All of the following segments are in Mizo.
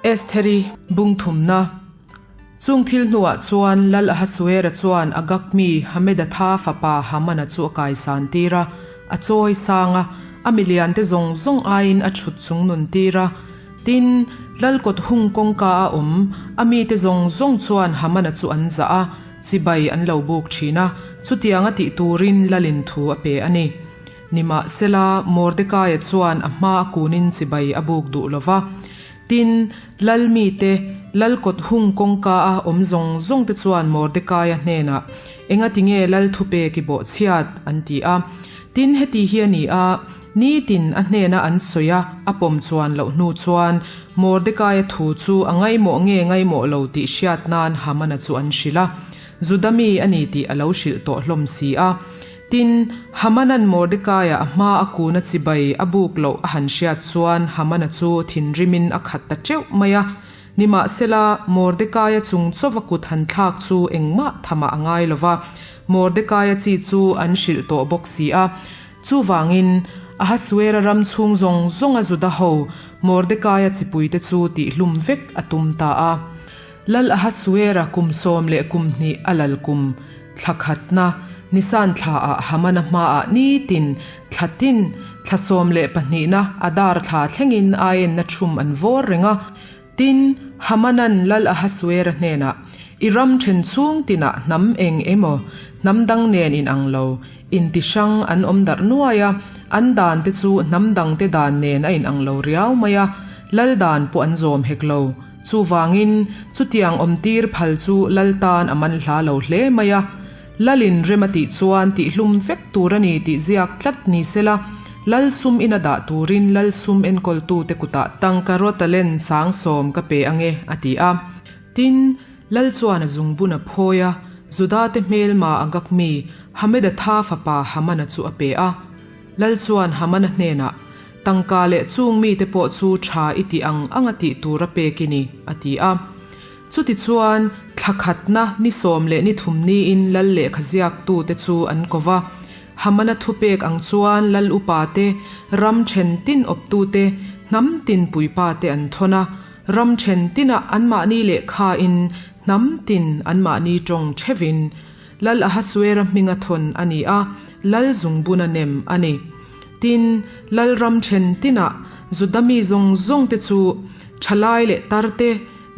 Estheri bung thumna. Chung thil hnuah chuan Lal Ahasuera chuan Agag mi Hamedatha fapa Hamana chu a kaisan tir a, a chawi sang a, a miliante zawng zawng aiin a chhut chung nun tir a. Tin, Lal kawt hung kawngka a awm, a mite zawng zawng chuan Hamana chu an zah a, chibai an lo buk thin a, chutianga tih turin Lalin thu a pe a ni. Nimahsela, Mordekaia chuan a hma a kunin chibai a buk duh lo va. Tin, Lal mite, Lal kawt hung kawngka a awm zawng zawng te chuan Mordekaia hnenah, Engati nge Lal thupek i bawhchhiat? an ti a. Tin, heti hi a ni a, nitin a hnena an sawi a, a pawm chuan loh hnu chuan Mordekaia thu chu a ngaimawh nge ngaimawh lo tih hriat nan Hamana chu an hrilh a. Juda mi a ni tih a lo hrilh tawh hlawm si a. Tin, Hamanan Mordekaia a hma a kuna chibai a buk loh a han hriat chuan Hamana chu thinrimin a khat ta teuh mai a. Nimahsela, Mordekaia chung chauva kut han thlak chu engmah thamah a ngai lo va, Mordekaia chi chu an hrilh tawh bawk si a. Chuvangin, Ahasuera ram chhung zawng zawnga Juda ho Mordekaia chipuite chu tihhlum vek a tum ta a. Lal Ahasuera kum 12 a lal kum thla khatna Nisan thlaah Hamana hmaah nitin thla tin thla 12na Adar thla thlengin aienna thum an vawr reng a. Tin, Hamanan Lal Ahasuera hnenah, I ram then chhung tinah hnam eng emaw, hnam dang nen inang lo, inti hrang an awm darh nuai a, an dan te chu hnam dangte dan nen a inang lo riau mai a, lal dan pawh an zawm hek lo. Chuvangin, chutiang awmtir phal chu lal tan a man hla lo hle mai a. Lalin rem a tih chuan tihhlum vek tur a ni tih ziak tlat ni sela, lal sum ina dah turin lal sum enkawltute kutah tangka rawtalen 70,000 ka pe ange, a ti a. Tin, lal chuan a zungbun a phawi a, Judate hmelma a gak mi Hamedatha fapa Hamana chu a pe a. Lal chuan Hamana hnenah, Tangka leh chung mite pawh chu tha i tih ang anga tih tur a pek i ni, a ti a. Chutichuan, thla khatna ni 13 niin lal lehkha ziaktute chu an ko va. Hamana thupek ang chuan lal upate, ram then tin awptute, hnam tin puipate an thawn a. Ram then tinah anmahni lehkhain, hnam tin anmahni tawng theuhin. Lal Ahasuera hminga thawn a ni a, lal zungbuna nem a ni. Tin, lal ram then tinah Juda mi zawng zawngte chu thalai leh tar te,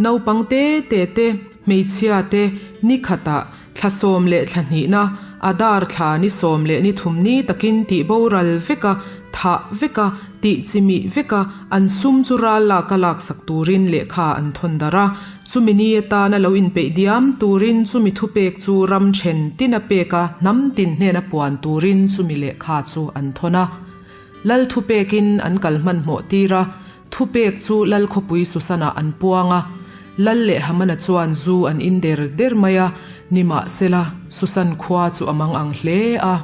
naupang te te te, hmeichhia te, ni khatah thla sawm leh thla hnihna, Adar thla ni 13 ni takin tih boral veka, thah veka, tih chimih veka an sum chu ral laka laksak turin lehkha an thawn darh a. Chumi ni atana lo inpeih diam turin chumi thupek chu ram then tin a pek a, hnam tin hnena puan turin chumi lehkha chu an thawn a. Lal thupekin an kal hmanhmawh tir a, thupek chu Lal khawpui Susanah an puang a. Lal leh Hamana chuan zu an in der der mai a, nimahsela, Susan khua chu a mang ang hle a.